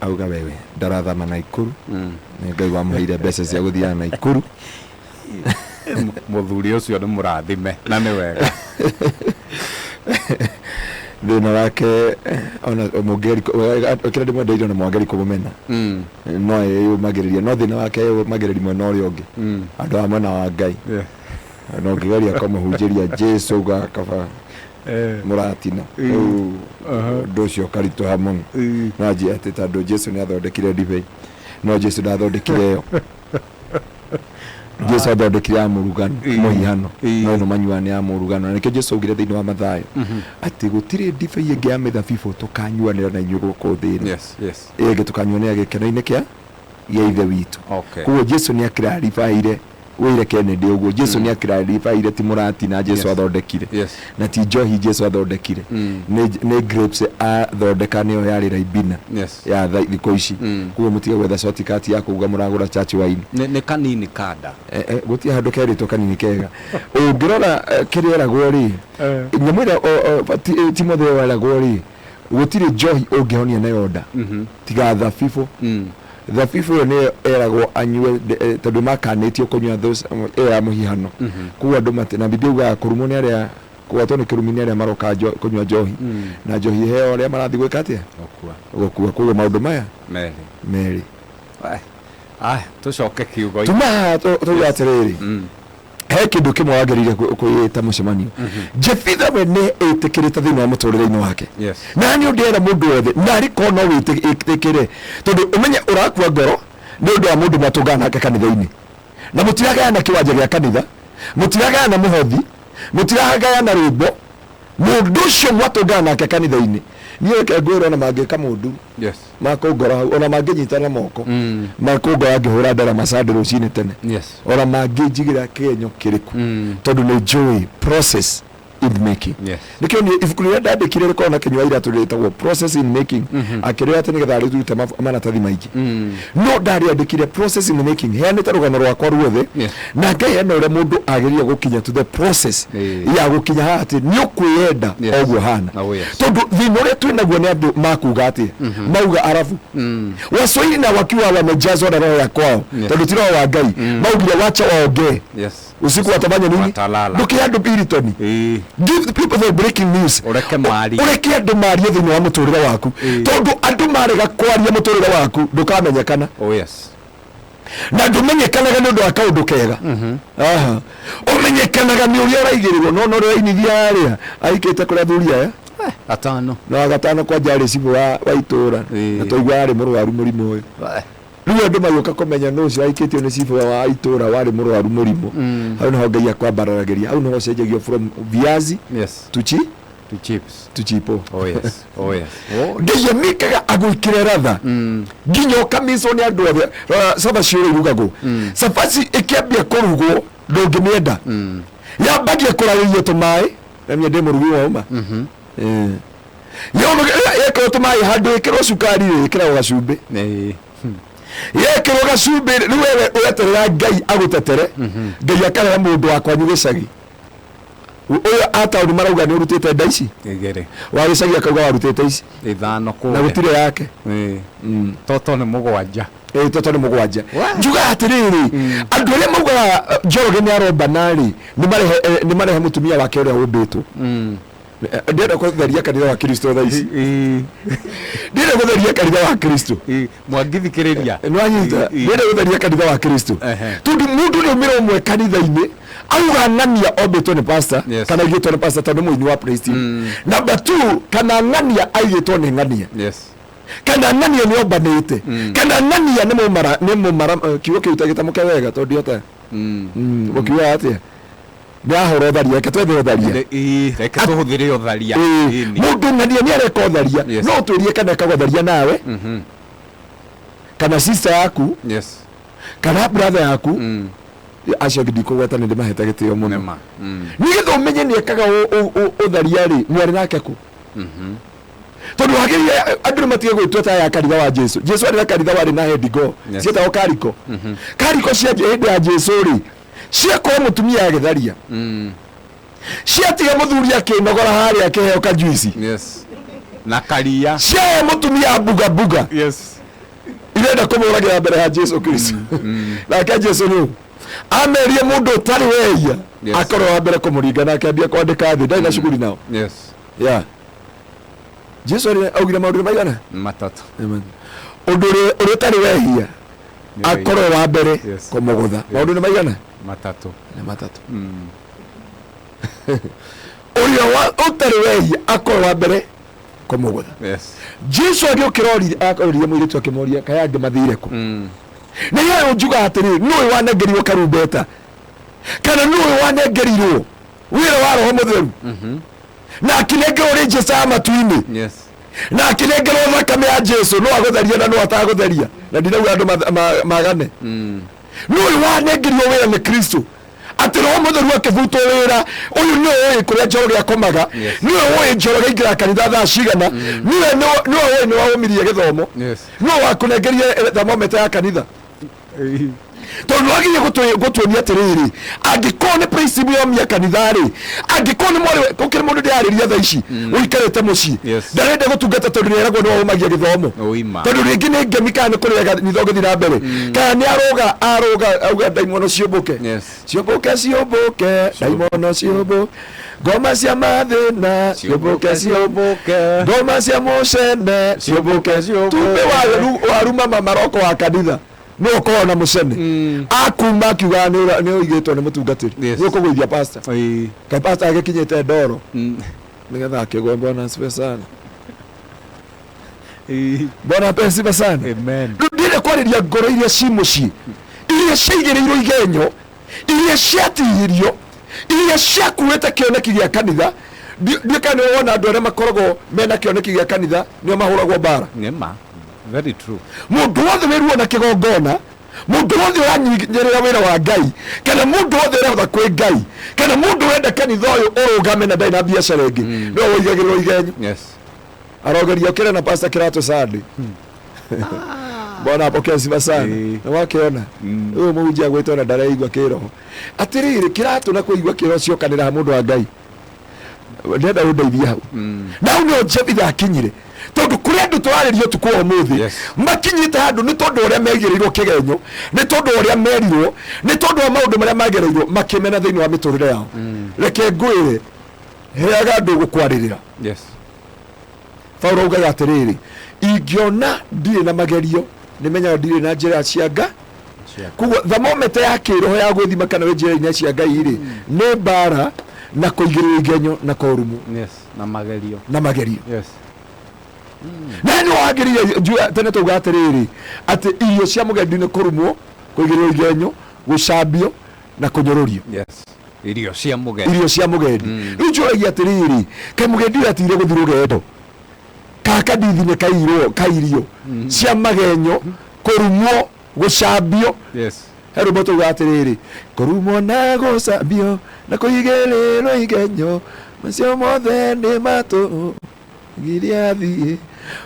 Auga wewe ndarathama Naikuru. Nĩ Ngai wamũheire mbeca cia gũthiaga Naikuru. Mũthuri ũcio nĩ mũrathime na nĩ wega. Thĩna wake ona mũngĩgeri kĩrĩa ndĩmwendeire ona mwangeri kũmũmena no eyũmagĩrĩria, no thĩna wake eyũmagĩrĩria mwena ũrĩa ũngĩ, andũ a mwena wa Ngai. Na ũngĩgeria kũmũhunjĩria Jesu uga kaba mũratina. Rĩu ũndũ ũcio ũkaritũha mũno. No anjie atĩ tondũ Jesu nĩ athondekire ndibei, no Jesu ndathondekire ĩyo. Jesu athondekire ya mũrugano, mũhihano, no ĩno manyuaga nĩ ya mũrugano. Na nĩkĩo Jesu augire thĩinĩ wa Mathayo atĩ gũtirĩ ndibei ĩngĩ ya mĩthabibũ tũkanyuanĩra na inyuĩ gũkũ thĩ ĩno, ĩyo ĩngĩ tũkanyuanĩra gĩkeno-inĩ kĩa Ithe witũ. Koguo Jesu nĩ akĩraribaire wĩire Kennedy ũguo. Jesu nĩ akĩraribaire ti mũratina Jesu athondekire, na ti njohi Jesu athondekire, nĩ grapes athondeka, nĩyo yarĩ Ribena ya thikũ ici. Koguo mũtige gwetha shortcut ya kuuga mũragũra church wine. Nĩ kanini kanda. Gũtirĩ handũ kerĩtwo kanini kega. Ũngĩrora kĩrĩa eragwo rĩ, nyamũ ĩrĩa Timotheo eragwo rĩ, gũtirĩ njohi ũngĩhonia nayo nda tiga thabibũ. Thabibũ ĩyo nĩyo eragwo anyue, tondũ makanĩtio kũnyua ĩyo ya mũhihano. Koguo andũ mati, na Biblia yugaga kũrumwo nĩ arĩa kũgwatwo nĩ kĩrumi nĩ arĩa maroka kũnyua njohi, na njohi ĩheo arĩa marathiĩ gwĩka atĩa? Gũkua. Gũkua. Koguo maũndũ maya merĩ merĩ. Tũcoke kiugo. Tuma haha tuge atĩrĩrĩ, he kĩndũ kĩmwe wagĩrĩire kwĩĩta mũcemanio. Jefitha we nĩ ĩtĩkĩrĩte thĩinĩ wa mũtũrĩre-inĩ wake. Na nĩ ũndĩera mũndũ wothe narĩ korwo no wĩtĩkĩre, tondũ ũmenye ũrakua ngoro nĩ ũndũ wa mũndũ mwatũngana nake kanitha-inĩ, na mũtiragayana kĩwanja gĩa kanitha, mũtiragayana mũhothi, mũtiragayana rwĩmbo. Mũndũ ũcio mwatũngana nake kanitha-inĩ, niĩ reke ngwĩre, ona mangĩka mũndũ makũngora hau, ona mangĩnyitana moko makũngora ngĩhũra ndarama Sunday rũcinĩ tene, ona mangĩnjigĩra kĩgenyo kĩrĩkũ, tondũ nĩ njũĩ process in making. Nĩkĩo niĩ ibuku rĩrĩa ndandĩkire rĩkoragwo na Kĩnyua Iratũ rĩtagwo Process in Making, akĩrĩoya atĩ nĩgetha rĩrute maratathi maingĩ, no ndarĩandĩkire Process in Making heanĩte rũgano rwakwa ruothe, na ngaheana ũrĩa mũndũ agĩrĩire gũkinya to the process ya gũkinya haha atĩ nĩ ũkwĩyenda o ũguo hana. Tondũ thĩna ũrĩa twĩ naguo nĩ andũ makuga atĩa, mauga arabu Waswahili na wakiwa wamejazwa na roho ya kwao, tondũ ti roho wa Ngai, maugire wacha waongee, usiku watafanya nini? Watalala. Ndũkĩhe andũ Piriton. Give the people the breaking news. Ũreke marie. Ũreke andũ marie thĩinĩ wa mũtũrĩre waku, tondũ andũ marega kwaria mũtũrĩre waku ndũkamenyekana. Na ndũmenyekanaga nĩ ũndũ wa kaũndũ kega. Aha. Ũmenyekanaga nĩ ũrĩa ũraigĩrĩrwo. No ũrĩa ũrainithia arĩa aikĩte kũrĩa athuri aya Atano. Na wa gatano kwanja arĩ cibũ wa itũũra, na twaigua arĩ mũrwaru mũrimũ ũyũ. Rĩu andũ magĩũka kũmenya nũ ũcio aikĩtio nĩ cibũ wa itũũra warĩ mũrwaru mũrimũ. Hau nĩho Ngai akwambararagĩria, hau nĩho ũcenjagio from viazi to chi to chips. To chipo. Oh yes. Oh. Ngai amĩkaga agwĩkĩre ratha nginya ũkamicwo nĩ andũ othe. Rora cabaci ũrĩa irugagwo. Cabaci ĩkĩambia kũrugwo ndũngĩmĩenda, yambagia kũrarĩrio tũmaĩ, na niĩ ndĩ mũrugi wa ũma. Yekĩrwo tũmaĩ handũ ĩkĩrwo cukari rĩ, ĩkĩragwo gacumbĩ. Yekĩrwo gacumbĩ rĩu wewe ũreterera Ngai agũtetere. Ngai akarehe mũndũ wa kwanyu gĩcagi ũyũ a taũni marauga nĩ ũrutĩte nda ici. Igĩrĩ. Wa gĩcagi akauga warutĩte ici ithano na kũrĩa. Gũtirĩ yake. Toto nĩ mũgwanja. Ĩ, toto nĩ mũgwanja. Njugaga atĩrĩrĩ, andũ arĩa maugaga Njoroge nĩ arombana rĩ, nĩ marehe mũtumia wake ũrĩa ũmbĩtwo. Ndĩrenda kũtheria kanitha wa Kristo thaa ici, ndĩrenda gũtheria kanitha wa Kristo. Mwangithikĩrĩria. Nĩwanyita? Ndĩrenda gũtheria kanitha wa Kristo, tondũ mũndũ nĩ ũmĩra ũmwe kanitha-inĩ auga ng'ania ombĩtwo nĩ pastor, kana aigĩtwo nĩ pastor tondũ nĩ mũini wa praise team. Number two, kana ng'ania aigĩtwo nĩ ng'ania, kana ng'ania nĩ ombanĩte, kana ng'ania nĩ mũmara, nĩ mũmara kiugo kĩu tagĩtamũke wega tondũ ndiota mũkiugaga atĩa, nĩ ahũra ũtharia. Reke twethe ũtharia. Reke tũhũthĩre ũtharia. Ĩni. Mũndũ ng'ania nĩ areka ũtharia. No ũtwĩrie kana ekaga ũtharia nawe, kana sister yaku, kana brother yaku. Acio angĩ ndikũgweta, nĩ ndĩmahete gĩtĩo mũno. Nĩma. Nĩgetha ũmenye nĩ ekaga ũtharia rĩ, mwarĩ nake kũ? Tondũ wagĩrĩire andũ nĩ matige gwĩtua ta ya kanitha wa Jesu. Jesu arĩ na kanitha warĩ na head go ciĩtagwo kariko. Kariko cia hĩndĩ ya Jesu rĩ, ciakora mũtumia agĩtharia, ciatiga mũthuri akĩnogora harĩa akĩheo kajuici Na karia. Ciahe mũtumia mbuga mbuga. Irenda kũmũragĩra mbere ya Jesu Kristo. Nake Jesu nũ amerie mũndũ ũtarĩ wehia akorwo wa mbere kũmũringa, na akĩambia kwandĩka thĩ, ndarĩ na shughuli nao. Yeah, Jesu augire maũndũ nĩ maigana? Matatũ. Ũndũ ũrĩa ũrĩa ũtarĩ wehia akorwo wa mbere kũmũgũtha. Maũndũ nĩ maigana? Matatũ. Nĩ matatũ. Ũrĩa ũtarĩ wehia akorwo wa mbere kũmũgũtha. Jesu agĩũkĩra oririe mũirĩtu akĩmũria, kaĩ angĩ mathire kũ? Na yeye njuga atĩrĩ, nũĩ wanengerirwo karumbeta, kana nũĩ wanengerirwo wĩra wa Roho Mũtheru, na akĩnengerwo rĩnjĩca ya matu-inĩ, na akĩnengerwo thakame ya Jesu, no agũtheria na no atagũtheria, na ndinauga andũ magane. Nũĩ wanengerirwo wĩra nĩ Kristo, atĩ Roho Mũtheru akĩbutwo wĩra ũyũ? Nĩwe ũĩ kũrĩa Njoroge akomaga. Nĩwe ũĩ Njoroge aingĩra kanitha thaa cigana. Nĩwe ũĩ nĩ waũmirie gĩthomo. Nĩwe wakũnengerie thermometer ya kanitha, tondũ nĩwagĩrĩire gũtuonia atĩrĩrĩ, angĩkorwo nĩ principle yomia kanitha rĩ, angĩkorwo nĩ mwarĩ gũkĩrĩ mũndũ ndĩrarĩria thaa ici ũikarĩte mũciĩ, ndarenda gũtungata tondũ nĩeragwo nĩ waũmagia gĩthomo. Ũima. Tondũ rĩngĩ nĩ ngemi, kana nĩ kũrĩa kanitha ũgĩthiĩ na mbere, kana nĩ arũga arũga auga ndaimono ciũmbũke. Ciũmbũke, ciũmbũke, ndaimono ciũmbũke, ngoma cia mathĩna ciũmbũke, ciũmbũke, ngoma cia mũcene ciũmbũke, ciũmbũke. Tumbĩ waru mama maroko wa kanitha nĩ ũkorwo na mũcene akuma akiugaga nĩ ũigĩtwo nĩ mũtungatĩri. Nĩ ũkũgũithia pastor. Kaĩ pastor agĩkinyĩte ndoro nĩgetha akĩgwe. Bwana asifiwe sana. Bwana apewe sifa sana. Amen. Rĩu ndĩrenda kwarĩria ngoro iria ci mũciĩ, iria ciaigĩrĩirwo igenyo, iria ciatihirio, iria ciakuĩte kĩoneki gĩa kanitha. Ndiũĩ kana nĩ wona andũ arĩa makoragwo mena kĩoneki gĩa kanitha nĩo mahũragwo mbara. Nĩ ma. Very true. Mũndũ wothe wĩruo na kĩgongona, mũndũ wothe ũranyerera wĩra wa Ngai, kana mũndũ wothe ũrehotha kwĩ Ngai, kana mũndũ ũrenda kanitha ũyũ ũrũgame na ndarĩ na biacara ĩngĩ, nĩwe ũigagĩrĩrwo igenyo. Arogeria ũkĩre na pastor kĩratũ Sunday. Bwana apokee sifa sana. Nĩ wakĩona ũyũ mũhunjia gwĩtwo na ndareigua kĩroho atĩrĩrĩ, kĩratũ na kũigua kĩroho ciokanĩra mũndũ wa Ngai. Ndĩrenda ũndeithie hau. Na hau nĩho Jefitha akinyire, tondũ kũrĩ andũ tũrarĩria ũtukũ wa ũmũthĩ makinyĩte handũ nĩ tondũ ũrĩa meigĩrĩirwo kĩgenyo, nĩ tondũ ũrĩa merirwo, nĩ tondũ wa maũndũ marĩa magereirwo makĩmena thĩinĩ wa mĩtũrĩre yao. Reke ngwĩre, heaga andũ gũkwarĩrĩra. Paulo augaga atĩrĩrĩ, ingĩona ndirĩ na magerio, nĩmenyaga ndirĩ na njĩra cia nga. Koguo thermometer ya kĩroho ya gwĩthima kana wĩ njĩra-inĩ cia Ngai rĩ, nĩ mbara na kũigĩrĩrwo igenyo na kũrumwo. Yes. Na magerio. Na magerio. Na nĩ wagĩrĩire tene tauga atĩrĩrĩ, atĩ irio cia mũgendi nĩ kũrumwo, kũigĩrĩrwo igenyo, gũcambio na kũnyũrũrio. Yes. Irio cia mũgendi. Irio cia mũgendi. Rĩu njũragia atĩrĩrĩ, kaĩ mũgendi ũyũ atigire gũthiĩ rũgendo kaka ndithi nĩ kairwo ka irio cia magenyo, kũrumwo, gũcambio? He rwĩmbo tauga atĩrĩrĩ, kũrumwo na gũcambio na kũigĩrĩrwo igenyo, macio mothe nĩ matũ giria thiĩ.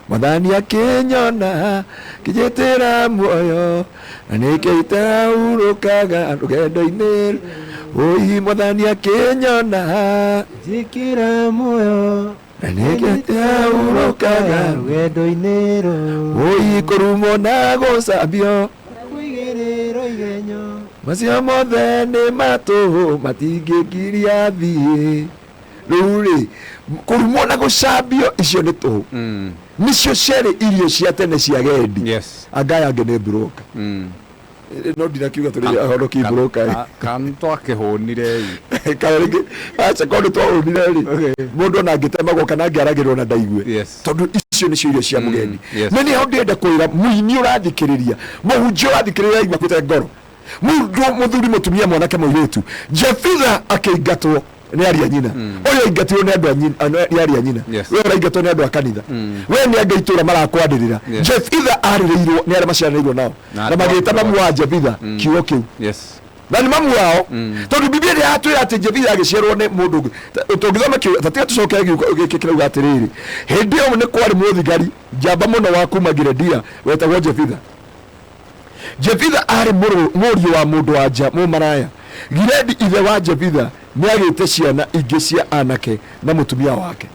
Mwathani akĩnyona kĩnjĩtĩra muoyo, na nĩkĩo itahurũkaga rũgendo-inĩ. Ũi Mwathani akĩnyona njĩkĩra muoyo, na nĩkĩo itahurũkaga rũgendo-inĩ rũu. Ũi kũrumwo na gũcambio kũigĩrĩrwo igenyo, macio mothe nĩ matũhũ, matingĩngiria thiĩ. Rĩu rĩ, kũrumwo na gũcambio icio nĩ tũhũ. Nĩcio ciarĩ irio cia tene cia gendi. Anga aya angĩ nĩ broker. No ndinakiuga tũrĩ ahonoki broker. Kan twakĩhũnire. Kana rĩngĩ aca, korwo nĩ twahũnire rĩ, mũndũ ona angĩtemagwo kana angĩaragĩrwo na ndaigue, tondũ icio nĩcio irio cia mũgendi. Na nĩ hau ndĩrenda kwĩra mũini ũrathikĩrĩria, mũhunjia ũrathikĩrĩria, aigua kwĩte ngoro, mũndũ mũthuri, mũtumia, mwanake, mũirĩtu, Jefitha akĩingatwo nĩ aria nyina. Ũyũ aingatirwo nĩ andũ a nyina, nĩ aria nyina. We ũraingatwo nĩ andũ a kanitha, we nĩ angĩ itũra marakwanĩrĩra. Jefitha arĩrĩirwo nĩ arĩa maciaranĩirwo nao Na na andũ a magĩta mamu wa Jefitha kiugo kĩu. Na nĩ mamu wao, tondũ Biblia nĩ yatwĩra atĩ Jefitha agĩciarwo nĩ mũndũ ũngĩ. Tũngĩthoma kiugo tatiga tũcoke kiugo gĩkĩ kĩrauga atĩrĩrĩ, hĩndĩ ĩyo nĩ kwarĩ mũthigari njamba mũno wa kuma Gileadia wetagwo Jefitha. Jefitha aarĩ mũriũ wa mũndũ wa nja mũmaraya. Gileadi ithe wa Jefitha nĩagĩte ciana ingĩ cia anake na mũtumia wake.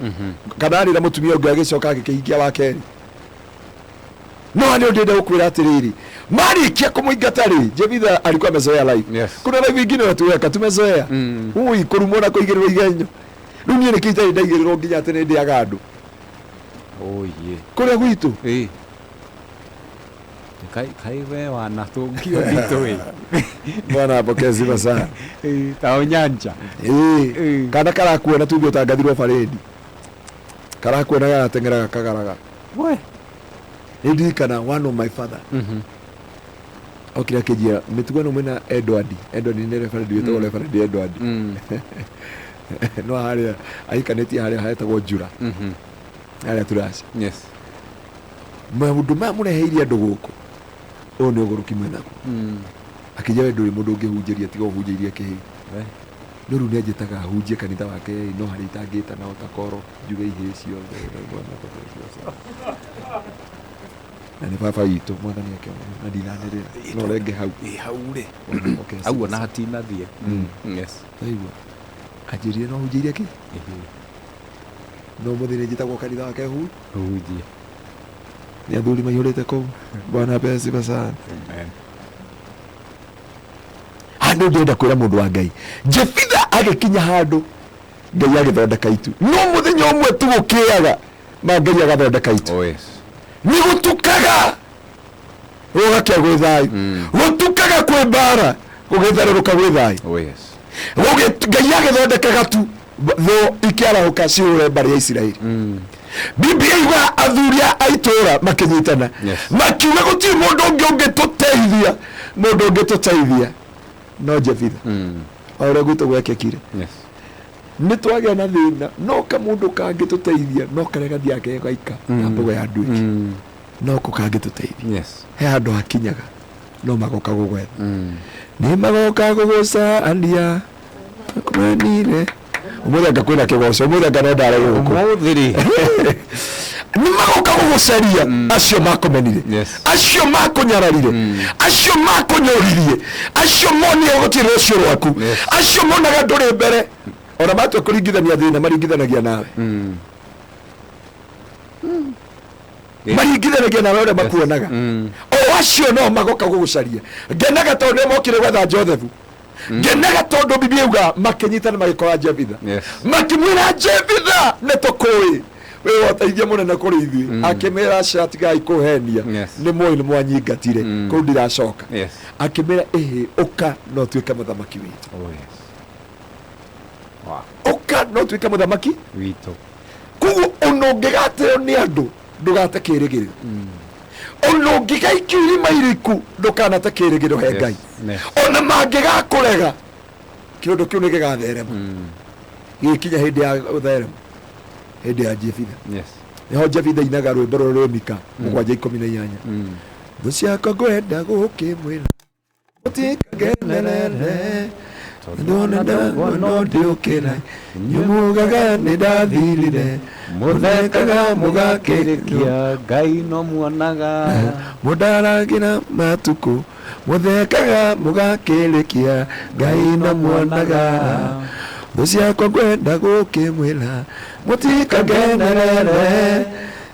Kana aarĩ na mũtumia ũngĩ agĩcoka agĩkĩhikia wa kerĩ. No nĩ ndĩrenda gũkwĩra atĩrĩrĩ, marĩkia kũmũingata rĩ, Jefitha alikuwa amezoea life. Kuna life ingine watuweka tumezoea. Ui, kũrumwo na kũigĩrĩrwo igenyo. Rĩu niĩ nĩkĩo itarĩ ndaigĩrĩrwo nginya atĩ nĩ ndĩaga andũ. Oh yeah. Kũrĩa gwitũ. Ĩĩ. Kai kai we wanatũngio nditũ ĩ. Bwana apokee sifa sana. Ĩĩ, ta ũnyanja. Ĩĩ. Ĩĩ. Kana karakuona tuge ũtangathirwo barĩndi. Karakuona garateng'era gakagaraga. We. Nĩ ndirikana one of my father. Okire akĩnjĩra mĩtugo ĩno mwĩna Edward. Edward nĩ referend wĩtagwo referend Edward. No harĩa ahikanĩtie harĩa hetagwo Njura. Harĩa Turaci. Yes. Maũndũ maya mũreheirie andũ gũkũ. Ũyũ nĩ ũgũrũki mwĩnaguo. Akĩnjĩra we ndũrĩ mũndũ ũngĩhunjĩria tiga ũhunjĩirie kĩhĩ. We. No rĩu nĩanjĩtaga hunjie kanitha wake no harĩa itangĩta nao ta koro njuge ihĩĩ ciothe na nĩ baba witũ mwathani akĩona na ndinanĩrĩra no renge hau. Ĩ hau rĩ. Bwana apokee Hau sifa ona sana. hatinathiĩ. Yes. Waigua anjĩrire no hunjĩirie kĩ no mũthĩ nĩ njĩtagwo kanitha wake hu Hunjie. Nĩ athuri maihũrĩte kũu. Bwana apewe sifa sana. Amen. Handũ ndĩrenda kwĩra mũndũ wa Ngai, Jefitha agĩkinya handũ Ngai agĩthondeka itu, no mũthenya ũmwe tu gũkĩaga ma Ngai agathondeka itu. Oh yes. Nĩ gũtukaga gũgakĩa gwĩ thayũ, gũtukaga kwĩ mbara gũgĩtherũrũka gwĩ thayũ. Oh yes. Ngai agĩthondeka gatu, thũ ikĩarahũka cihũre mbarĩ ya Isiraeli. Biblia yugaga athuri a itũũra makĩnyitana, makiuga gũtirĩ mũndũ ũngĩ ũngĩtũteithia, mũndũ ũngĩtũteithia no Jefitha. O ũrĩa gwitũ gwekĩkire, nĩ twagĩa na thĩna no kamũndũ kangĩtũteithia no karĩa gathiaga ke gaika na mbogo ya nduĩki no ko kangĩtũteithia. He handũ hakinyaga no magoka gũgwetha, nĩ magoka gũgũcaria kwenire ũmũthĩ anga kwĩna kĩgoco, ũmũthĩ anga no ndare gũkũ. Ũmũthĩ rĩ. Nĩ magoka gũgũcaria acio makomenire, acio makũnyararire, acio makũnyũririe, acio monire gũtirĩ rũciũ rwaku, acio monaga ndũrĩ mbere. Ona matua kũringithania thĩna maringithanagia nawe, maringithanagia nawe ũrĩa makuonaga. O acio no magoka gũgũcaria. Ngenaga tondũ nĩo mokire gwetha Joseph. Ngenaga tondũ Biblia yuga makĩnyitana magĩkora Jefitha, makĩmwĩra Jefitha nĩ tũkũĩ wĩ woteithia mũnene kũrĩ ithuĩ. Akĩmĩra aca tigai kũhenia, nĩ mũĩ nĩ mwanyingatire kũu ndiracoka. Akĩmĩra ĩhĩ ũka no tuĩke mũthamaki witũ. Oh yes. Wow. Ũka no tuĩke mũthamaki Witũ. Koguo ona ũngĩgateo nĩ andũ ndũgate kĩrĩgĩrĩro, ona ũngĩgaikio irima iriku ndũkanate kĩrĩgĩrĩro he Ngai. Ona mangĩgakũrega kĩũndũ kĩu nĩ gĩgatherema, gĩgĩkinya hĩndĩ ya gũtherema, hĩndĩ ya Jefitha. Nĩho Jefitha inaga rwĩmbo rũrĩa rwĩ Mika 7:18, thũ ciakwa ngwenda gũkĩmwĩra mũtikagenerere ndona ndagwa no ndĩũkĩra, nyumugaga nĩ ndathirire, mũthekaga mũgakĩrĩkia Ngai no muonaga. Mũndaragĩra matukũ, mũthekaga mũgakĩrĩkia Ngai no muonaga, thũ ciakwa ngwenda gũkĩmwĩra mũtikagenerere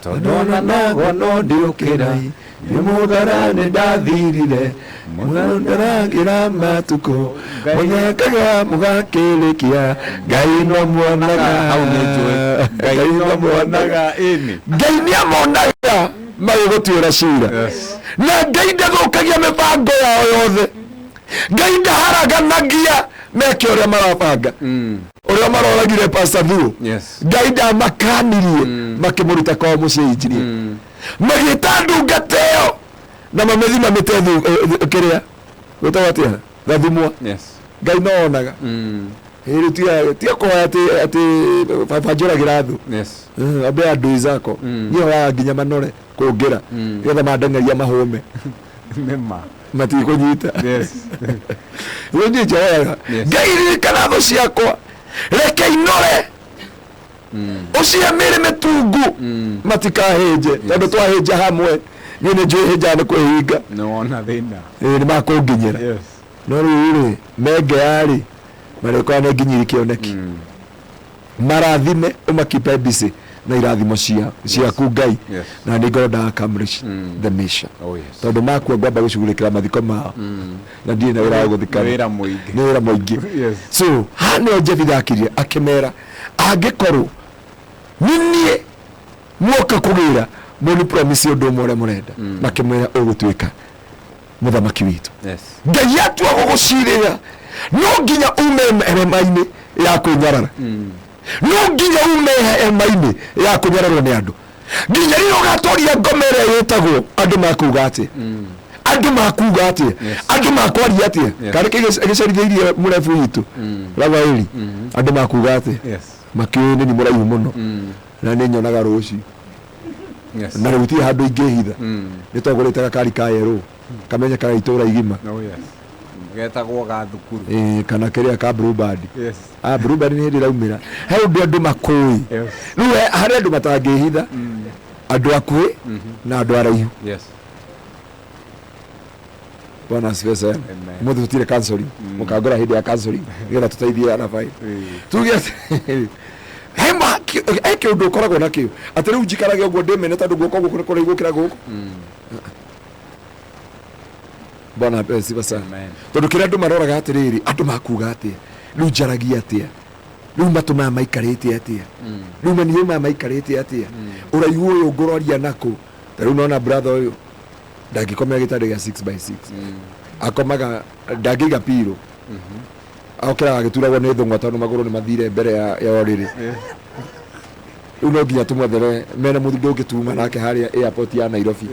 tondũ ona ndagwa no ndĩũkĩra, nyumugaga nĩ ndathirire, mũndaragĩra matukũ, mũthekaga mũgakĩrĩkia Ngai no muonaga. Hau nĩ njũĩ. Ngai no muonaga. Ĩni. Ngai nĩ amonaga magĩgũtuĩra cira, na Ngai ndathũkagia mĩbango yao yothe. Ngai ndaharaganagia meke ũrĩa marabanga, ũrĩa maroragire Pastor Thuo. Ngai ndamakanirie makĩmũruta kwao mũciĩ injinia, magĩta ndungata ĩyo na mamĩthima mĩte kĩrĩa gwĩtagwo atĩa gathumwa. Ngai no onaga. Ĩrĩ tiga kũhoya atĩ atĩ baba njũragĩra thũ. Ambe andũ zako. Niĩ hoyaga nginya manore kũngĩra nĩgetha mandeng'eria mahũme. Nĩma. Matikũnyita. Rĩu niĩ njoyaga, Ngai ririkana thũ ciakwa, reke inore ũcihe mĩrĩ mĩtungu matikahĩnje, tondũ twahĩnja hamwe niĩ nĩ njũĩ hĩnjaga nĩ kwĩhinga. Nĩ wona thĩna. Ĩĩ, nĩ makũnginyĩra. No rĩu rĩ mengeya rĩ marĩkorwo nĩ nginyiri kĩoneki, marathime ũmakipe busy Na irathimo cia ciaku Ngai. Na nĩ ngorwo accomplish the mission. Oh yes. Tondũ makua ngwamba gũcugurĩkĩra mathiko mao na ndirĩ na wĩra wa gũthikana. Wĩra mũingĩ. Nĩ wĩra mũingĩ. So haha nĩho Jefitha akirie akĩmera, angĩkorwo nĩ niĩ muoka kũgĩra, mũni promise ũndũ ũmwe ũrĩa mũrenda. Makĩmwĩra, ũgũtuĩka mũthamaki witũ. Ngai atua gũgũcirĩra, no nginya ume hema-inĩ ya kwĩnyarara, no nginya ume hema-inĩ ya kũnyararwo nĩ andũ, nginya rĩrĩa ũgatoria ngoma ĩrĩa ĩtagwo andũ makuga atĩa, andũ makuga atĩa, andũ makwaria atĩa. Karĩ gĩcerithĩirie mũrebu witũ Rafaeli, andũ makuga atĩa. Makĩũĩ nĩ ni mũraihu mũno na nĩ nyonaga rũciũ na rĩu gũtirĩ handũ ingĩhitha. Nĩ twagũrĩte gakari ka yerũ kamenyekaga itũra igima. Oh yes. Getagwo ga thukuru. Ĩĩ, kana kĩrĩa ka Bluebird. Ah, Bluebird nĩ hĩndĩ ĩraumĩra. He ũndũ andũ makũĩ. Rĩu harĩ andũ matangĩhitha, andũ akuhĩ na andũ araihu. Bwana asifiwe sana. Amen. Mũthĩ tũtirĩ counseling, mũkangora hĩndĩ ya counseling nĩgetha tũteithie anabai. Tuge atĩ he he kĩũndũ ũkoragwo nakĩo atĩ rĩu njikarage ũguo ndĩmene tondũ guoko gũkũ nĩ kũraihu gũkĩra gũkũ. Bwana apewe sifa sana. Amen. Tondũ kĩrĩa andũ maroraga atĩrĩrĩ, andũ makuga atĩa, rĩu njaragia atĩa, rĩu matũ maya maikarĩte atĩa, rĩu maniũrũ maya maikarĩte atĩa, ũraihu ũyũ ngũroria nakũ. Ta rĩu nona brother ũyũ ndangĩkomera gĩtanda gĩa 6 by 6, akomaga ndangĩiga pillow, okĩraga agĩturagwo nĩ thũng'wa tondũ magũrũ nĩ mathire mbere ya ũrĩrĩ. Rĩu no nginya tũmwethere mena mũthuri ndũngĩtuma nake harĩa airport ya Nairobi.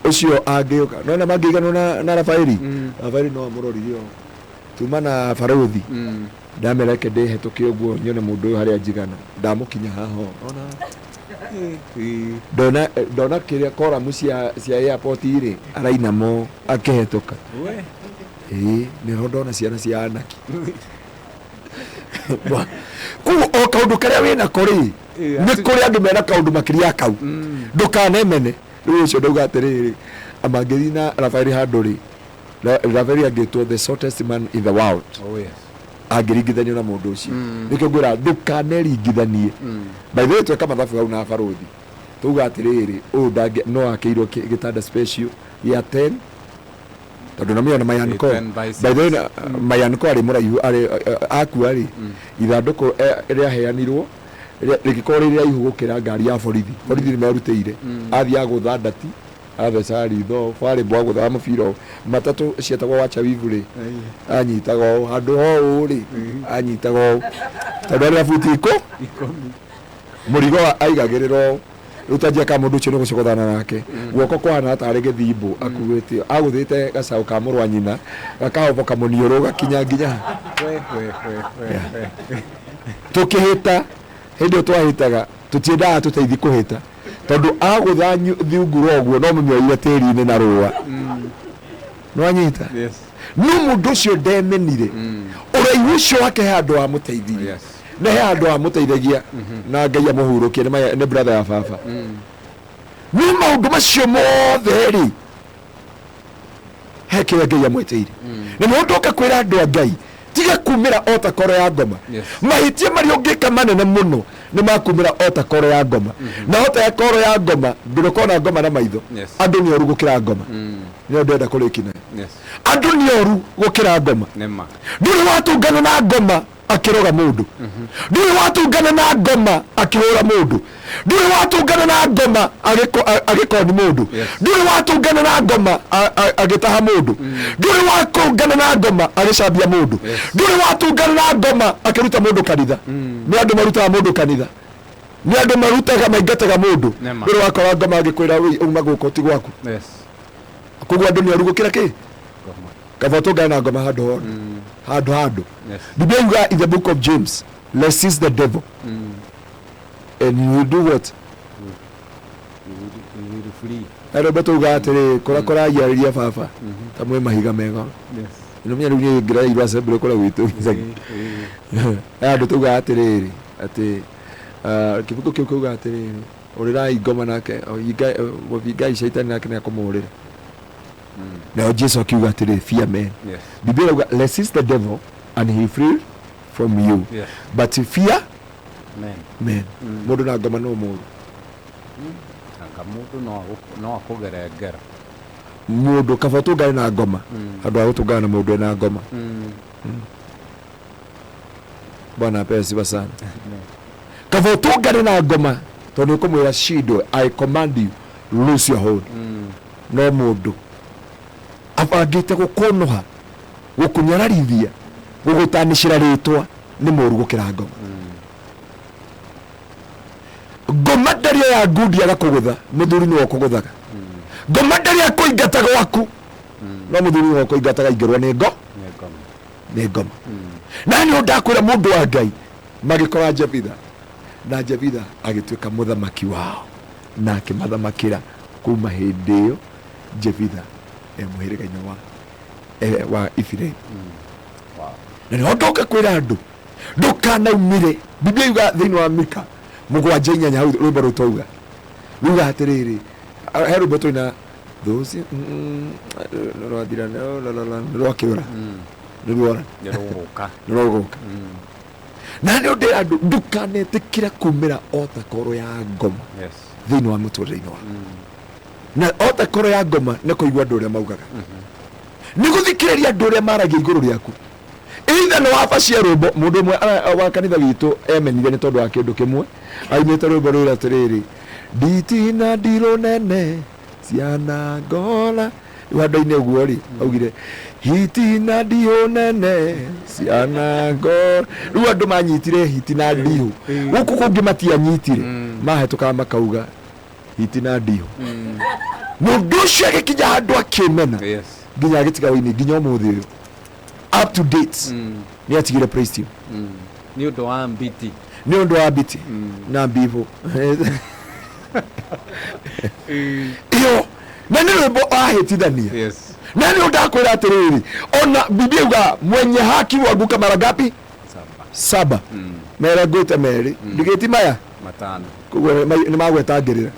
Ũcio angĩũka nona mangĩiganwo na Rafaeli. Rafaeli no amũrorire ũũ tuma na barũthi. Ndamereke ndĩhetũke ũguo nyone mũndũ ũyũ harĩa njigana, ndamũkinya haha ũũ. Ona ndona ndona kĩrĩa koramu cia airport rĩ, arainamo akĩhetũka. We. Ĩĩ, nĩho ndona ciana cia anaki. Koguo o kaũndũ karĩa wĩnako rĩ, nĩ kũrĩ andũ mena kaũndũ makĩria ya kau. Ndũkanemene. Rĩu ũcio ndauga atĩrĩrĩ, amangĩthiĩ na Rafaeli handũ rĩ, Rafaeli angĩtwo the shortest man in the world. Oh yes. Angĩringithanio na mũndũ ũcio. Nĩkĩo ngwĩra ndũkaneringithanie. By the way, tweka mathabu hau na barũthi, tuga atĩrĩrĩ, ũyũ no akĩirwo gĩtanda special gĩa 10 tondũ namĩona Mayanko. 10 by By the way, Mayanko arĩ mũraihu, arĩ akua rĩ, ithandũkũ rĩaheanirwo rĩgĩkorwo rĩ rĩraihu gũkĩra ngari ya borithi. Borithi nĩ merutĩire athiaga gũtha ndati, atheca ritho barĩ mbwa gũtha mũbira ũũ. Matatũ cietagwo wacha wivu rĩ, anyitaga ũũ handũ ho ũũ rĩ, anyitaga ũũ tondũ arĩ abuti ikũ 10. Mũrigo aigagĩrĩra ũũ. Rĩu tanjia ka mũndũ ũcio nĩ gũcogothana nake guoko kũhana tarĩ gĩthimbo akuĩte, agũthĩte gacaũ ka mũrũ wa nyina gakahoboka mũniũrũ gakinya nginya haha. We we we we we. Tũkĩhĩta hĩndĩ ĩyo twahĩtaga, tũtiendaga tũteithi kũhĩta tondũ agũtha thiungura ũguo no mũmĩoire tĩri-inĩ na rũa nĩwanyita. No mũndũ ũcio ndemenire ũraihu ũcio wake, he handũ wamũteithirie na he handũ wamũteithagia na Ngai amũhurũkie. Nĩ brother ya baba. No maũndũ macio mothe rĩ, he kĩrĩa Ngai amwĩtĩire. Na nĩho ndoka kwĩra andũ a Ngai, tiga kumĩra o ta koro ya ngoma. Mahĩtia marĩa ũngĩka manene mũno nĩ makumĩra o ta koro ya ngoma, na ota ya koro ya ngoma ndũrĩkona ngoma na maitho. Andũ nĩ oru gũkĩra ngoma. Nĩyo ndĩrenda kũrĩki nayo. Andũ nĩ oru gũkĩra ngoma. Nĩma. Ndũrĩ watũngana na ngoma akĩroga mũndũ, ndũrĩ watũngana na ngoma akĩhũra mũndũ, ndũrĩ watũngana na ngoma agĩkoni mũndũ, ndũrĩ watũngana na ngoma agĩtaha mũndũ, ndũrĩ watũngana na ngoma agĩcambia mũndũ, ndũrĩ watũngana na ngoma akĩruta mũndũ kanitha. Nĩ andũ marutaga mũndũ kanitha, nĩ andũ marutaga maingataga mũndũ. Nĩma. Ndũrĩ wakora ngoma agĩkwĩra, "Wĩ, uma gũkũ ti gwaku." Koguo andũ nĩ oru gũkĩra kĩ. Ngoma. Kaba tũngane na ngoma handũ hothe, handũ handũ. Biblia yuga in the book of James, "Resist the devil and he will do what?" You will flee. Arĩa tuga atĩrĩ, kũrĩa kũragiarĩria baba ta mwĩ mahiga mega. Nĩmenya rĩu niĩ ngĩrairwo assembly kũrĩa gwitũ gĩcagi. He andũ tugaga atĩrĩrĩ atĩ kĩbuku kĩu kiuga atĩrĩrĩ, ũrĩrai ngoma nake mũbingai caitani nake nĩakũmũrĩra. Nao Jesu akiuga atĩrĩ, "Fear men." Biblia irauga, "Resist the devil and he flee from you." But fear Amen. Men mũndũ na ngoma no mũru. Anga mũndũ no akũgere ngero. Mũndũ kaba ũtũngane na ngoma handũ ha gũtũngana na mũndũ ena ngoma. Bwana apewe sifa sana. Kaba ũtũngane na ngoma tondũ nĩ ũkũmwĩra shindo, I command you, lose your hold. No mũndũ abangĩte gũkũnũha, gũkũnyararithia, gũgũtanĩcĩra rĩtwa, nĩ mũru gũkĩra ngoma. Ngoma ndarĩ ya ngundi agakũgũtha, mũthuri nĩwe ũkũgũthaga. Ngoma ndarĩ akũingata gwaku, no mũthuri nĩwe ũkũingataga aingĩrwo nĩ ngo Nĩ ngoma. Nĩ ngoma. Na nĩ ndakwĩra, mũndũ wa Ngai, magĩkora Jebitha, na Jebitha agĩtuĩka mũthamaki wao na akĩmathamakĩra. Kuma hĩndĩ ĩyo Jebitha e mũhĩrĩga-inĩ wa Ibirahimu. Na nĩho ndoka kwĩra andũ, ndũkanaumĩre. Biblia yuga thĩinĩ wa Mika 7:8, hau rwĩmbo rũu twauga ruga atĩrĩrĩ, he rwĩmbo tũina thũci rwathira rwakĩũra, nĩ ruora. Nĩ rũgũka. Nĩ rũgũka. Na nĩ ũndĩ andũ, ndũkanetĩkĩre kumĩra ota koro ya ngoma thĩinĩ wa mũtũrĩre-inĩ waku. Na ota koro ya ngoma nĩ kũigua andũ ũrĩa maugaga, nĩ gũthikĩrĩria andũ ũrĩa maragia igũrũ rĩaku. Either nĩ wabacia rwĩmbo. Mũndũ ũmwe wa kanitha witũ emenire nĩ tondũ wa kĩndũ kĩmwe ainĩte rwĩmbo rwĩra atĩrĩrĩ, nditina ndirũ nene ciana ngora. Rĩu handũ-inĩ ũguo rĩ, augire hiti na ndihũ nene ciana ngora. Rĩu andũ manyitire hiti na ndihũ, gũkũ kũngĩ matianyitire, mahetũkaga makauga hiti na ndihũ. Mũndũ ũcio agĩkinya handũ akĩmena nginya agĩtiga wĩini. Nginya ũmũthĩ ũyũ, up to date, nĩ atigire praise team. Nĩ ũndũ wa mbiti. Nĩ ũndũ wa mbiti na mbibũ iyo, na nĩ rwĩmbo ahĩtithania. Na nĩ ndakwĩra atĩrĩrĩ, ona Biblia yuga mwenye haki huanguka mara ngapi? Saba. Saba. Mere ngwĩte merĩ, ndigĩti maya. Matano. Koguo nĩ magwetangĩrĩra.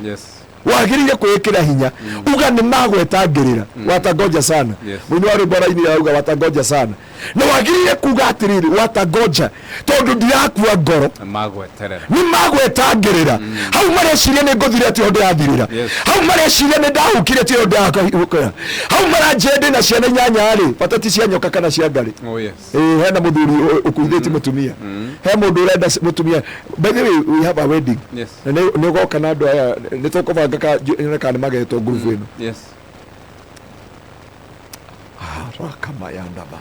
Wagĩrĩire kwĩĩkĩra hinya, uga nĩ magwetangĩrĩra, watangoja sana. Mũini wa rwĩmbo arainire auga watangoja sana, na wagĩrĩire kuga atĩrĩrĩ, watangoja, tondũ ndirakua ngoro. Magweterera. Nĩ magwetangĩrĩra. Hau mareciria nĩ ngũthire, tiho ndĩrathirĩra. Hau mareciria nĩ ndahukire, tiho ndĩrakũra. Hau maranjĩra ndĩ na ciana 8 rĩ, bata ti cia nyoka kana cia ngarĩ. Ĩĩ, hena mũthuri ũkuithĩtie mũtumia, he mũndũ ũrenda mũtumia. By the way, we have a wedding. Na nĩ ũgoka na andũ aya, nĩ tũkũbanga ka nyone kana nĩ magetwo ngurubu ĩno. Rakamayandaba,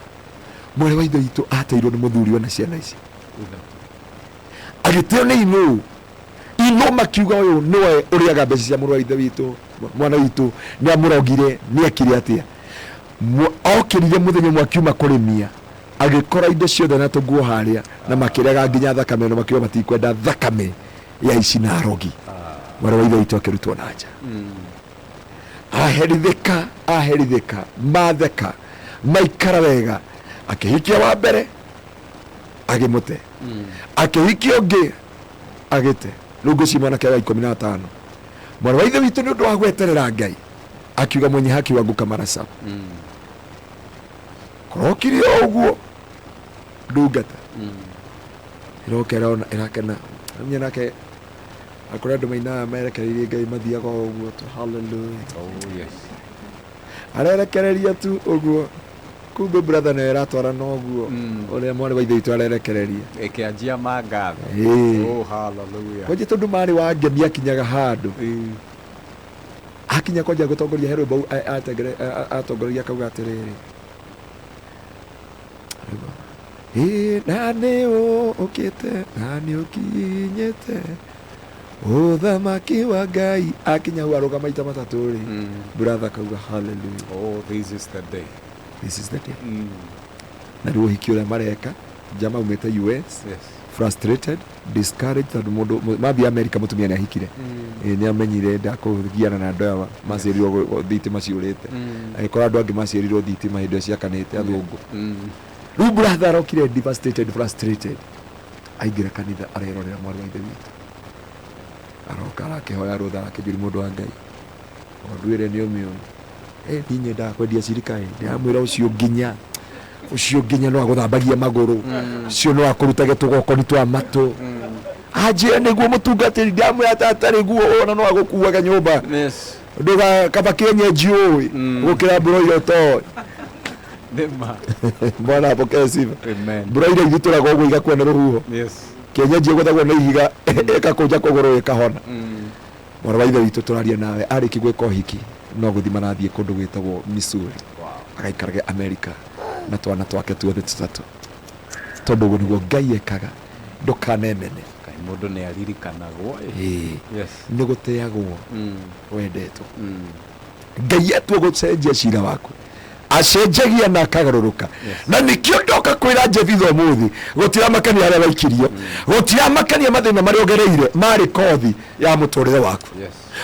mwarĩ wa ithe witũ ateirwo nĩ mũthuri ona ciana ici. Ithatũ. Agĩteo nĩ inũ ino, makiuga ũyũ nĩwe ũrĩaga mbeca cia mũrũ wa ithe witũ, mwana witũ nĩ amũrogire, nĩ ekire atĩa. Okĩrire mũthenya ũmwe akiuma kũrĩmia, agĩkora indo ciothe na tũguo harĩa, na makĩrega nginya thakame, na makiuga matikwenda thakame ya ici na arogi. Mwarĩ wa ithe witũ akĩrutwo na nja. Aherithĩka, aherithĩka, matheka, maikara wega, akĩhikia wa mbere, agĩmũte. Akĩhikia ũngĩ, agĩte. Rĩu ngwĩciria mwanake wa 15. Mwarĩ wa ithe witũ, nĩ ũndũ wa gweterera Ngai, akiuga mwenye haki wanguka mara saba. Kũrokire o ũguo, ndungata ĩroka, ĩrona, ĩrakena. Amenye nake akũrĩ andũ mainaga merekereirie Ngai, mathiaga o ũguo tu, hallelujah. Arerekereria tu ũguo, kumbe brother nayo ĩratwara na ũguo ũrĩa mwarĩ wa ithe witũ arerekereria. Ĩkĩanjia mangatho. Ĩĩ. Oh, hallelujah. Kwanja tondũ marĩ wa ngemi, akinyaga handũ akinya kwanja gũtongoria, he rwĩmbo atongoragia akauga atĩrĩrĩ, ĩ na nĩ ũkĩte na nĩ ũkinyĩte ũthamaki wa Ngai. Akinya hau arũga maita matatũ rĩ, brother akauga hallelujah. Oh, this is the day. This is the day. Na rĩu ũhiki ũrĩa mareka, jama umĩte US, frustrated, discouraged, tondũ mũndũ mathiĩ America mũtumia nĩ ahikire. Ĩ, nĩ amenyire ndakũgiana na andũ aya maciarirwo thitima ciũrĩte. Agĩkora andũ angĩ maciarirwo thitima hĩndĩ ĩyo ciakanĩte, athũngũ. Rĩu brother arokire devastated, frustrated, aingĩra kanitha, arerorera mwarĩ wa ithe witũ aroka arakĩhoya rũtha, arakĩnjũria, mũndũ wa Ngai, ũndũ ĩrĩa nĩ ũmĩũĩ. Eh, niĩ nyendaga kwendia cirika ĩ, ndĩramwĩra ũcio nginya ũcio nginya no agũthambagia magũrũ, ũcio no akũrutage tũgokoni twa matũ. Anjĩre nĩguo mũtungatĩri, ndamwĩra ata atarĩ guo, ona no agũkuaga nyũmba. Ndũga kaba kĩenyenji ũĩ gũkĩra broiler ũtoĩ. Nĩma. Bwana apokee sifa. Amen. Broiler igitũraga ũguo igakua nĩ rũhuho. Kĩenyenji ĩgũthagwo nĩ ihiga ĩgakũnja kũgũrũ ĩkahona. Mwarĩ wa ithe witũ tũraria nawe arĩki gwĩka ũhiki no gũthiĩ marathiĩ kũndũ gwĩtagwo Missouri. Agaikarage America na twana twake tuothe tũtatũ, tondũ ũguo nĩguo Ngai ekaga. Ndũkanemene. Kaĩ mũndũ nĩ aririkanagwo ĩ. Ĩĩ. Nĩ gũteagwo wendetwo. Ngai atua gũcenjia cira waku acenjagia na akagarũrũka. Na nĩkĩo ndoka kwĩra Jefitha ũmũthĩ, gũtiramakania harĩa waikirio, gũtiramakania mathĩna marĩa ũgereire, marĩ kothi ya mũtũrĩre waku.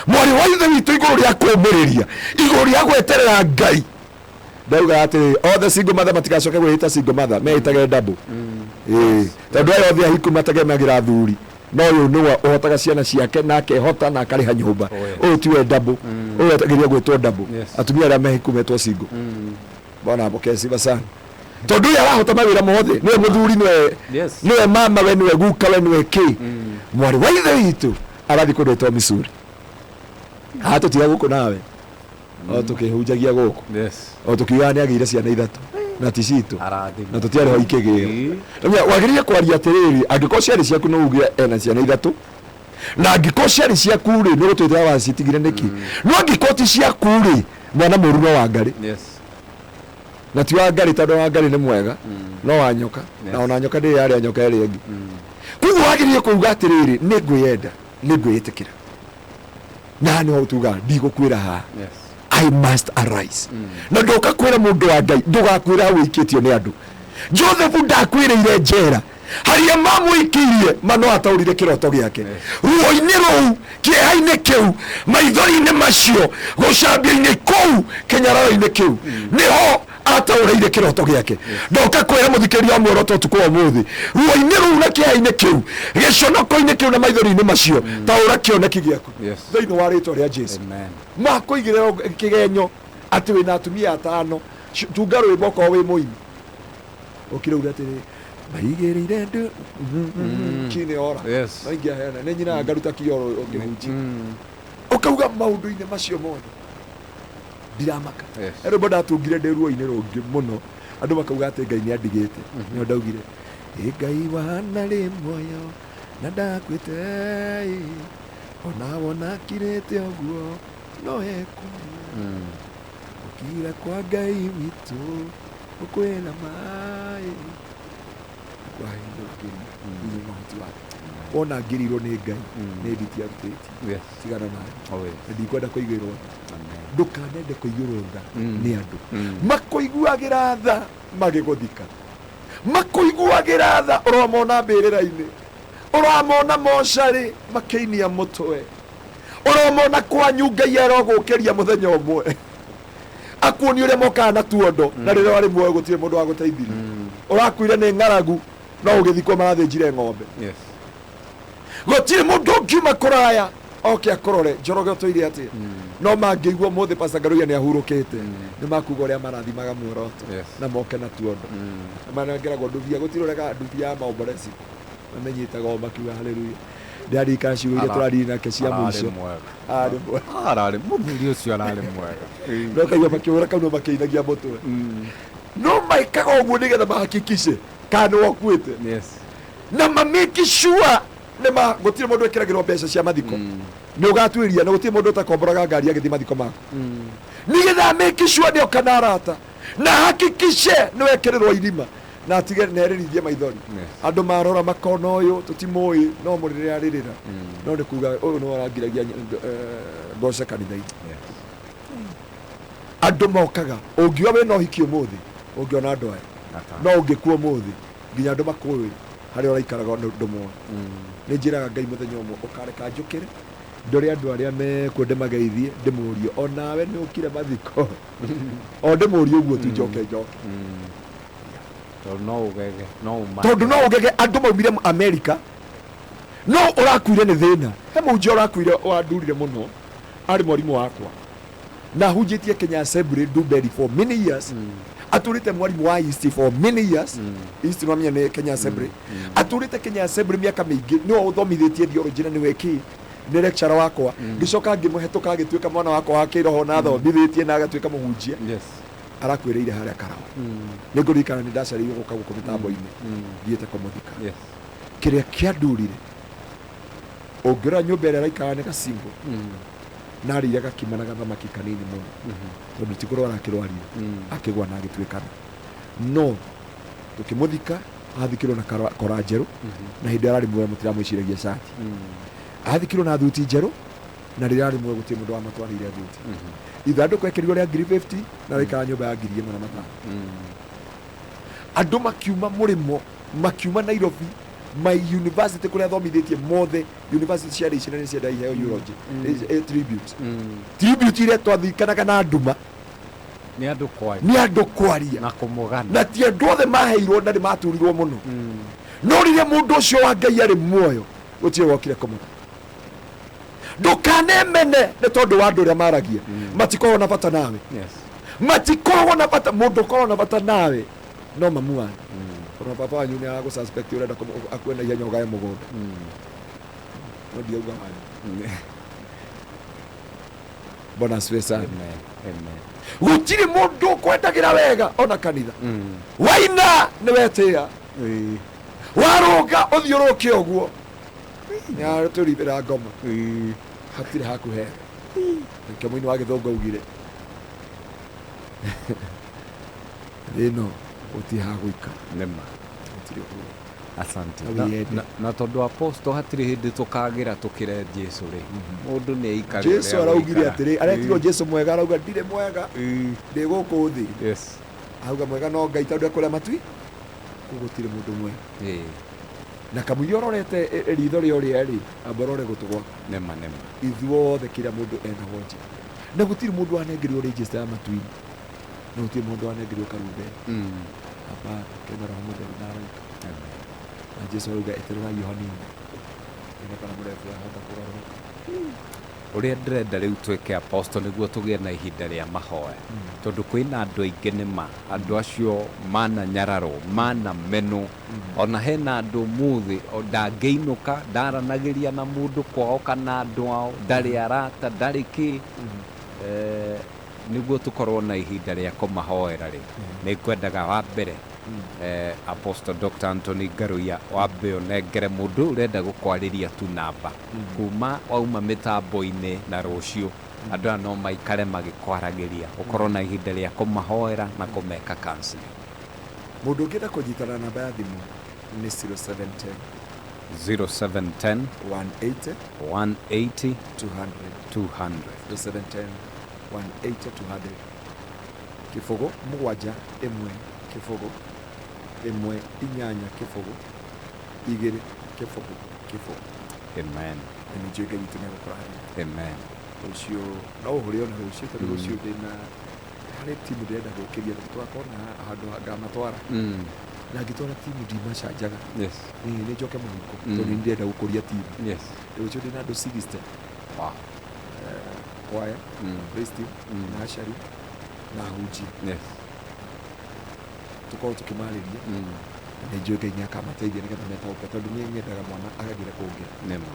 Mwarĩ wa ithe witũ, igũrũ rĩa kũũmĩrĩria, igũrũ rĩa gweterera Ngai, ndauga atĩrĩ, othe single mother matigacoke gwĩta single mother, meĩtage double. Ĩĩ, tondũ aya othe ahiku mategemagĩra athuri, no ũyũ nĩwe ũhotaga ciana ciake na akehota na akarĩha nyũmba. Ũyũ tiwe double, ũyũ etagĩria gwĩtwo double. Atumia arĩa mehiku metwo single. Bwana apokee sifa sana, tondũ ũyũ arahota mawĩra mothe, nĩwe mũthuri, nĩwe nĩwe mama we, nĩwe guka we, nĩwe kĩ. Mwarĩ wa ithe witũ arathiĩ kũndũ ĩtwo Missouri. Haha tũtiga gũkũ nawe o tũkĩhunjagia gũkũ, o tũkiugaga nĩ agĩire ciana ithatũ na ti citũ. Arathimwo. Na tũtiarĩ ho ikĩgĩo. Wagĩrĩire kwaria atĩrĩrĩ, angĩkorwo ciarĩ ciaku no uge ena ciana ithatũ, na angĩkorwo ciarĩ ciaku rĩ, nĩ ũgũtwĩra wacitigire nĩkĩ? No angĩkorwo ti ciaku rĩ, mwana mũru no wa ngarĩ. Na ti wa ngarĩ tondũ wa ngarĩ nĩ mwega, no wa nyoka. Na ona nyoka ndĩrĩ yarĩa nyoka ĩrĩa ĩngĩ. Koguo wagĩrĩire kuuga atĩrĩrĩ, nĩ ngwĩyenda, nĩ ngwĩĩtĩkĩra, na nĩho tugaga ndigũkuĩra haha. I must arise. Na ndoka kwĩra mũndũ wa Ngai, ndũgakwĩra hau ũikĩtio nĩ andũ. Joseph ndakwĩrĩire njera harĩa mamũikĩirie, ma no ataũrire kĩroto gĩake ruo-inĩ rũu, kĩeha-inĩ kĩu, maithori-inĩ macio, gũcambio-inĩ kũu, kĩnyararo-inĩ kĩu, nĩho ataũrĩire kĩroto gĩake. Ndoka kwĩra mũthikĩrĩria wa muoroto ũtukũ wa ũmũthĩ, ruo-inĩ rũu na kĩeha-inĩ kĩu, gĩconoko-inĩ kĩu na maithori-inĩ macio, taũra kĩoneki gĩaku thĩinĩ wa rĩtwa rĩa Jesu. Amen. Makũigĩrĩra kĩgenyo atĩ wĩna atumia atano, tunga rwĩmbo okorwo wĩ mũini, ũkire uge atĩrĩ, maigĩrĩire ndu chini ora. No ingĩaheana nĩ nyinaga ngaruta kioro ũngĩhunjia, ũkauga maũndũ-inĩ macio mothe ndiramaka. He rwĩmbo ndatungire ndĩ ruo-inĩ rũngĩ mũno, andũ makauga atĩ Ngai nĩ andigĩte. Nĩo ndaugire, ĩ Ngai wana rĩ muoyo na ndakuĩte ĩ, ona wona kirĩte ũguo no ekwaria. Gũkira kwa Ngai witũ gũkwĩna maĩ kwa hinya gũkĩria hinya na ũhoti wake. Wona ngĩrirwo nĩ Ngai nĩ nditi arutĩtie. Tigana nawe. Na ndikwenda kũiguĩrwo tha. Ndũkanende kũiguĩrwo tha nĩ andũ. Makũiguagĩra tha magĩgũthika, makũiguagĩra tha ũramona mbĩrĩra-inĩ, ũramona mocarĩ makĩinia mũtwe, ũramona kwanyu Ngai arogũkĩria mũthenya ũmwe akuonia ũrĩa mokaga na tuondo, na rĩrĩa warĩ muoyo gũtirĩ mũndũ wagũteithirie. Ũrakuire nĩ ng'aragu, no ũgĩthikwo marathĩnjire ng'ombe. Gũtirĩ mũndũ ũngiuma kũraya oke akũrore Njoroge ũtũire atĩa. No mangĩigua ũmũthĩ Pastor Ngaruiya nĩ ahurũkĩte, nĩ makuga ũrĩa marathimaga muoroto. Na moke na tuondo. Manengeragwo ndubia, gũtirĩ ũregaga ndubia ya maombolezi, mamenyitaga o makiuga haleluya. Ndĩraririkana ciugo iria tũraririe nake cia Ararĩ mũico. mwega. Ararĩ mwega. Ararĩ mũthuri ũcio ararĩ mwega. No kaigua makĩhũra kanua makĩinagia mũtwe. No maĩkaga ũguo nĩgetha mahakikishe kana nĩ wokuĩte. Na mamake sure nĩ ma gũtirĩ mũndũ ĩkĩragĩrwo mbeca cia mathiko. Nĩ ũgatuĩria, na gũtirĩ mũndũ ũtakomboraga ngari agĩthiĩ mathiko maku, nĩgetha make sure nĩ oka na arata na hakikishe nĩ wekĩrĩrwo irima na atige na erĩrithie maithori. Andũ marora makona ũyũ tũtimũĩ, no mũrĩrĩra arĩrĩra. No nĩ kuga ũyũ nĩ warangiragia ngoce kanitha-inĩ. Andũ mokaga, ũngiuga wĩna ũhiki ũmũthĩ ũngĩona andũ aya, no ũngĩkua ũmũthĩ nginya andũ makũĩ harĩa ũraikaraga ndũmona. Nĩ njĩraga Ngai mũthenya ũmwe ũkareka njũkĩre ndore andũ arĩa mekuo, ndĩmageithie, ndĩmũrie onawe nĩ ũkire mathiko, o ndĩmũrie ũguo tu, njoke njoke. Tondũ no ũgege, no ũmake. Tondũ no ũgege andũ maumire Amerika, no ũrakuire nĩ thĩna. He mũhunjia ũrakuire wandurire mũno, arĩ mwarimũ wakwa na hunjĩtie Kenya Assembly Ndumberi for many years. Atũrĩte mwarimũ wa East for many years. East no amenya nĩ Kenya Assembly. Atũrĩte Kenya Assembly mĩaka mĩingĩ, nĩwe ũthomithĩtie theology na nĩwe kĩ nĩ lecturer wakwa. Ngĩcoka ngĩmũhetũka, agĩtuĩka mwana wakwa wa kĩroho na athomithĩtie na agatuĩka mũhunjia. Arakwĩrĩire harĩa Karawa. Nĩ ngũririkana nĩ ndacereirwo gũka gũkũ mĩtambo-inĩ thiĩte kũmũthika. Kĩrĩa kĩandurire, ũngĩrora nyũmba ĩrĩa araikara nĩ gacingo na arĩire gakima na gathamaki kanini mũno, tondũ ti kũrwara akĩrwarire, akĩgwa na agĩtuĩkana. No tũkĩmũthika, athikirwo na kora njerũ, na hĩndĩ ĩrĩa ararĩ muoyo mũtiramwĩciragia cati. Athikirwo na thuti njerũ, na rĩrĩa arĩ muoyo gũtirĩ mũndũ wamatwarĩire thuti. Ithandũkũ ekĩrirwo rĩa ngiri 50 na araikara nyũmba ya 1500. Andũ makiuma mũrĩmo, makiuma Nairobi, my university kũrĩa athomithĩtie mothe, university ciarĩ ici na nĩ cienda iheo eulogy, tribute, tribute iria twathikanaga na nduma. Nĩ andũ kwaria. Nĩ andũ kwaria. Na kũmũgana. Na ti andũ othe maheirwo na nĩ maturirwo mũno. No rĩrĩa mũndũ ũcio wa Ngai arĩ muoyo, gũtirĩ wokire kũmũra. Ndũkanemene nĩ tondũ wa andũ ũrĩa maragia. Matikoragwo na bata nawe. Matikoragwo na bata. Mũndũ ũkoragwo na bata nawe no mamu wanyu. Ona baba wanyu nĩ agũ suspect ũrenda akue na ihenya ũgae mũgũnda. No ndiauga wanyu. Bwana asifiwe sana. Amen. Amen. Gũtirĩ mũndũ ũkwendagĩra wega ona kanitha. Waina nĩ wetĩa, warũnga ũthiũrũke ũguo nĩ atũribĩra ngoma. Hatirĩ haku hega. Nĩkĩo mũini wa gĩthũngũ augire thĩ ĩno gũtirĩ ha gũikara. Nĩma. Gũtirĩ ũhurũko. Asante. Na Na, wĩyende. na tondũ apostle hatirĩ hĩndĩ tũkagĩra tũkĩre Jesu rĩ, mũndũ nĩ aikare Jesu ũrĩa araugire gũikara. atĩrĩ, aretirwo Jesu mwega, arauga ndirĩ mwega, ndĩ gũkũ thĩ. Auga mwega no Ngai, tondũ ekũrĩa matui kũu gũtirĩ mũndũ mwega. Na kamũira ũrorete ritho rĩa ũrĩa rĩ, amba ũrore gũtũ gwaku. Nĩma, nĩma. Ithuothe kĩrĩa mũndũ ena wonje, na gũtirĩ mũndũ wanengerirwo register ya matu-inĩ, na gũtirĩ mũndũ wanengerirwo karumbeta. Hapana, kena Roho Mũtheru na araika. Amen. Na Jesu arauga etererai o hanini, ene kana mũrebu yahota kũgarũrũka. Ũrĩa ndĩrenda rĩu twĩke, apostle, nĩguo tũgĩe na ihinda rĩa mahoya, tondũ kwĩna andũ aingĩ, nĩma andũ acio mananyararwo, manamenwo. Ona hena andũ ũmũthĩ o ndangĩinũka, ndaranagĩria na mũndũ kwao kana andũ ao, ndarĩ arata, ndarĩ kĩ. Nĩguo tũkorwo na ihinda rĩa kũmahoera rĩ, nĩ ngwendaga wa mbere, Apostle Dr. Anthony Ngaruiya, wambe ũnengere mũndũ ũyũ ũrenda gũkwarĩria tu namba kuma wauma mĩtambo-inĩ na rũciũ andũ aya no maikare magĩkwaragĩria, ũkorwo na ihinda rĩa kũmahoera na kũmeka counseling. Mũndũ ũngĩenda kũnyitana, namba ya thimũ nĩ 0710 0710 180 180 200. 200. 0710 180 200. 0 7 1 0 1 8 0 2 0 0. Amen. Na nĩ njũĩ Ngai witũ nĩ egũkũrathima. Amen. Rũciũ no ũhũre, ona rũciũ, tondũ rũciũ ndĩna harĩ timu ndĩrenda gũkĩria, tũgakorwo na handũ ngamatwara. Na ngĩtwara timu ndimacanjaga. Nĩ njoke mũhuko, tondũ nĩ ndĩrenda gũkũria timu. Rũciũ ndĩna andũ 60, kwaya, praise team, na ashari na ahunjia. Tũkorwo tũkĩmarĩria. Na nĩ njũĩ Ngai nĩ akamateithia nĩgetha metaũke, tondũ niĩ nyendaga mwana akagĩre kũngĩra. Nĩma,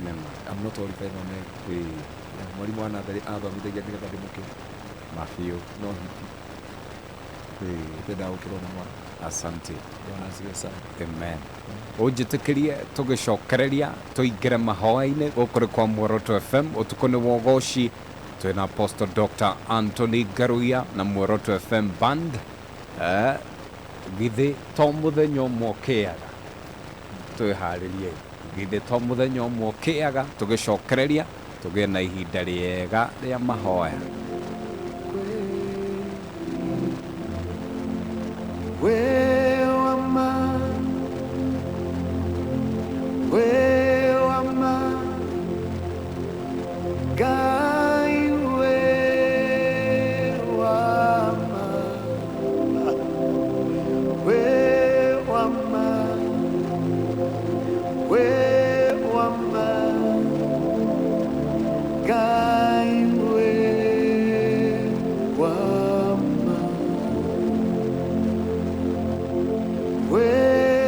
nĩma. I'm not qualified no mega. Na mwarimũ wa natharĩ athomithagia nĩgetha ndĩmũkĩre. Mabiũ. No hiti ndendaga gũkĩrwo na mwana. Asante. Bwana asifiwe sana. Amen. Ũnjĩtĩkĩrie tũgĩcokereria tũingĩre mahoya-inĩ. Gũkũ nĩ kwa Muoroto FM, ũtukũ nĩ wogoci. Twĩna Apostle Dr. Anthony Ngaruiya na Muoroto FM band. Githĩ to mũthenya ũmwe ũkĩaga? Twĩharĩrie, githĩ to mũthenya ũmwe ũkĩaga? Tũgĩcokereria tũgĩe na ihinda rĩega rĩa mahoya. We wama, we wama, Ngai.